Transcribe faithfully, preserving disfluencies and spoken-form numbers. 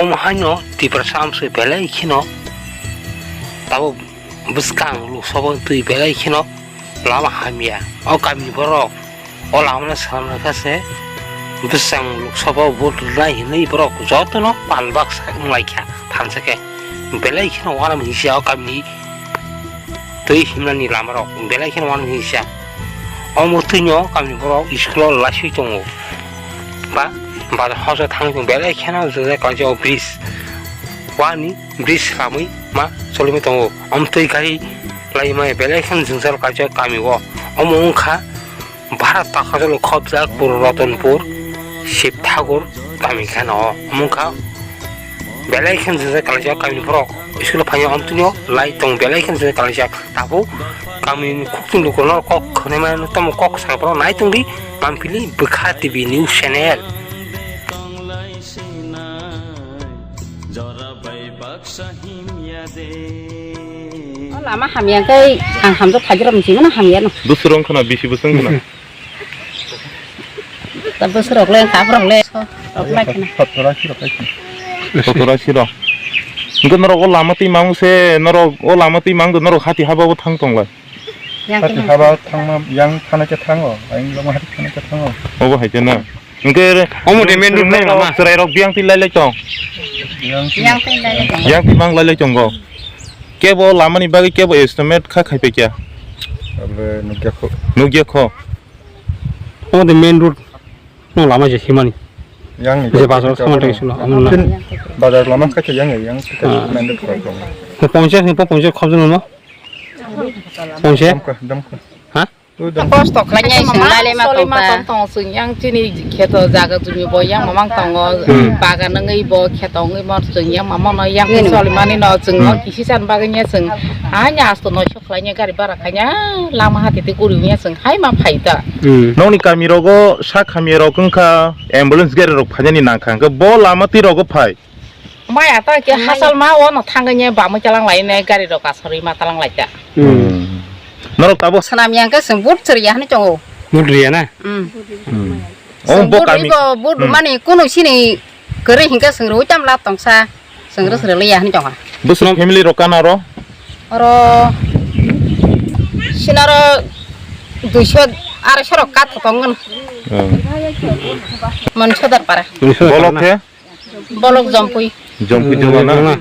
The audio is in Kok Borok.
Omo haino Tiprasa amsoi belai kheno tabuk bwskang Lok Sabha twi belai kheno lama hamya. O kamini borok o lamano swnamna kha se bwskang Lok Sabha vote rwnai hinwi borok jotono palbak sak wnglaikha thansa khe. Belai kheno uanam hisa o kamini twi himnani lamarok belai kheno uanam hisa. Omo twino kamini borok school o laiswi tongo. Ba bazar hoso thangwi tongo belai kheno jajak kaisa o bridge. Wani bridge slamwi ma choliwi tongo. Omo twi gari laimai belai kheno jwngjal kaisa kami o. Omo wngkha Bharat takhajalo khobjak Purbo Ratanpur Shiv Thakur kami kheno. Omo wngkha belai kheno jwngjal kaisa kamini borok school o phaio omo twino lai tongo belai kheno jwngjal kaisa. Tabuk kamini khukchung lukurokno kok khwnai mano tamo kok sakborok nai tongdi Mampili Bwkha T V news channel. O lama hamya khe ang hamjak phaijrok mchimano hamya no. Bwswrwng khna bisi bwswng khna. Ta bwswrok le, kaprok le, so, rok lai khna. Sottor ashi rok. Hwnkhe norok o lama twi mang se, norok o lama twi mang do, norok hati haba bo thang tong lai. Yang hati haba thangma, yang thana khe thango, ayang lama hati thana khe thango. Obo hai khe na. Hwnkhe omo de main road nai lama. Chwrai rok biyang twi lai lai tong. Yang twi lai lai tong. Yang twi mang lai lai tongo. Kebo lamani bagwi kebo estimate kha khai pekya. Abo nukya kho. Nukya kho. Omo de main road no lama je himani. Yang ni je bazar khamani tengsi no, omo na. Bazar lama kha yang yang. Main road kho. Ponchayat ni ponchayat khobjano no. Ponchayat. Damkha, damkha. Ha? Kosto khlainai chwng lailai ma tongkha. Tong chwng yang chini kheto jaga jumi bo yang mamang tongo. Bagan wngwi bo kheto wngwi mo chwng yang mamang no yang choli mani no chwng no kisi chan bagwi nya chwng. Hanya asto noisho khlainai gari bara khainai lama hati tei guri wngya chwng hai ma phai ta. Nokni kami rogo sak hamya rok wngkha ambulance gari rok phainani nangkha hwnkhe bo lama twi rogo phai. Maya ta ke hasal ma o no thangwi ne bamwi talang lai ne gari rok asarwi ma talang lai ta. Norok tabuk swnam yang khe chwng but chwrwi ya hinwi tongo. But riya na? Chwng but ribo but mani kunu sini kwrwi hinkhe chwng rwi tam la tongsa chwng rwi chwrwi ya hinwi tongo. Bwswk family rok kana ro? Oro sinaro duiso aroiso rok kat tongo. Mani sodar para. Bolok khe? Bolok Jompui. Jompui joma na?